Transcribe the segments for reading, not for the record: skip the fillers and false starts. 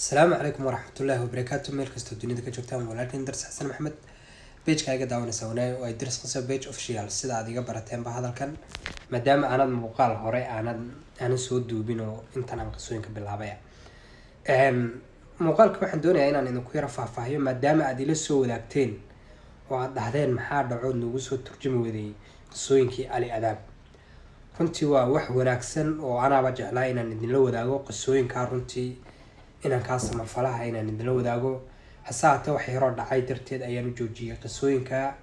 Asalaamu calaykum waraxmatullaahi wabarakaatu. Meel kastoo dunida ka joogtaan, walaalkiin Daris Xasan Maxamed. Page-ka iga daawanaysa wanaag oo ay Daris Qiso page official. Sida aad iga barateenba hadalkan, maadaama aanad muuqaal hore aanad aanan soo duubin oo intan aan qisooyinka bilaabaya, muuqaalka waxaan doonayaa inaan idinku yaro faahfaahiyo, maadaama aad ila soo wadaagteen oo aad dhahdeen: "Maxaa dhacood noogu soo turjumi waday qisooyinkii Ali Adaab?" Runtii waa wax wanaagsan oo anaaba jeclaa inaan idinla wadaago qisooyinkaa, runtii inaan kaa samafalaha inaan idinla wadaago. Hase haatee, wax yaroo dhacay darteed ayaan u joojiyay qisooyinka,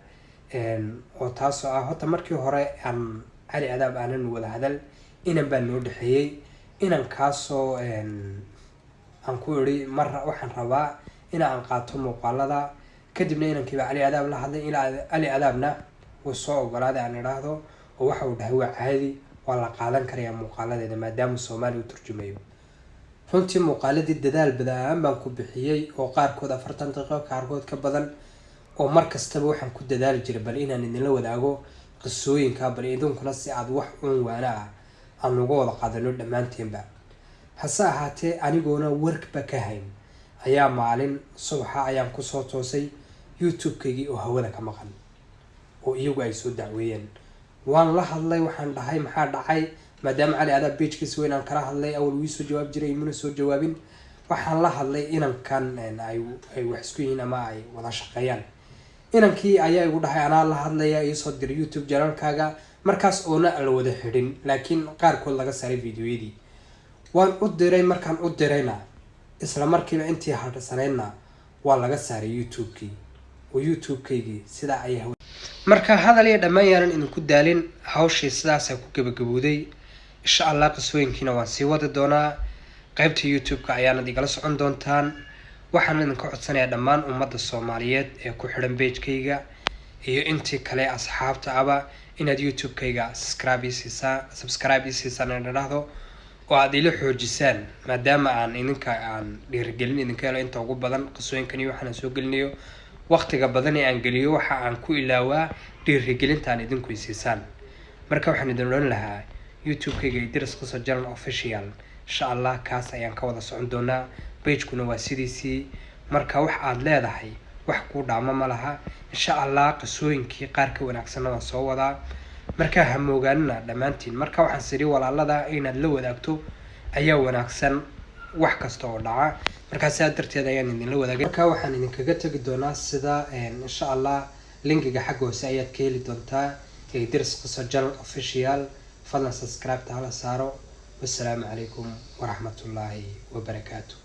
oo taasoo ah horta markii hore aan Cali Adaab aanan wada hadal. Inan baa noo dhexeeyey, inan kaasoo aan ku idhi mar waxaan rabaa in aan qaato muuqaalada. Kadibna inankiiba Cali Adaab la hadlay, ilaa Cali Adaabna wuu soo ogolaaday aan idhaahdo, oo waxa uu dhahay: "Waa caadi, waa la qaadan karayaa muuqaaladeeda," maadaama Soomaaliya u turjumayo. Runtii muuqaaladii dadaal badan baan ku bixiyey, oo qaarkood 40 daqiiqo, qaarkood ka badan, oo mar kastaba waxaan ku dadaali jiray bal inaan idinla wadaago qisooyinka, bal idinkuna si aad wax uun waana ah aan uga wada qaadano dhammaanteenba. Hase ahaatee, anigoona warkba ka hayn ayaa maalin subaxa ayaan kusoo toosay YouTube-kaygii oo hawada ka maqan, oo iyagu ay soo dacweeyeen. Waan la hadlay, waxaan dhahay: "Maxaa dhacay?" Maadaama Cali Adaab page-kiisa weyn aan kala hadlay, awal wii soo jawaab jiray, imuna soo jawaabin. Waxaan la hadlay inankan ay wax isku yihiin ama ay wada shaqeeyaan. Inankii ayaa igu dhahay: "Anaa la hadlaya, iisoo diray YouTube channel-kaaga." Markaas oona la wada xidhin, laakiin qaarkood laga saaray videoyadii. Waan u diray. Markaan u dirayna, isla markiiba intii hadhsanaydna waa laga saaray YouTube-kii, oo YouTube-kaygii sidaa ayay. Marka hadal iyo dhammaan yaanan idinku daalin, hawshii sidaasaa ku gabagabowday. Insha Allah qisooyinkiina waan sii wadi doonaa, qaybta YouTube-ka ayaanad igala socon doontaan. Waxaan idinka codsanayaa dhammaan ummadda Soomaaliyeed ee ku xidhan page-kayga iyo intii kale asxaabta aba inaad YouTube-kayga subscribe isiisaan, subscribe isiisaan aan idhaahdo, oo aada ila xoojisaan, maadaama aan idinka aan dhiirigelin idinka helo inta ugu badan qisooyinkan iyo waxaan soo gelinayo. Waqtiga badan ee aan geliyo waxa aan ku ilaawaa dhiirigelinta aan idinku isiisaan. Marka waxaan idin odhan lahaa, YouTube-kayga Idris Qiso Channel Official, insha Allah kaas ayaan ka wada socon doonaa. Page-kuna waa sidiisii. Marka wax aada leedahay wax kuu dhaamo ma laha. Insha Allah qisooyinkii qaar ka wanaagsanna waan soo wadaa, marka ha moogaanina dhammaantiin. Marka waxaan siri walaalada inaad la wadaagto ayaa wanaagsan wax kasta oo dhaca. Markaa sidaa darteed ayaan idinla wadaagay. Marka waxaan idinkaga tegi doonaa sida, insha Allah link-iga xagga hoose ayaad ka heli doontaa, Idris Qiso Channel Official. Fadlan subscribe-ta hala saaro. Wassalaamu calaykum waraxmatullaahi wabarakaatu.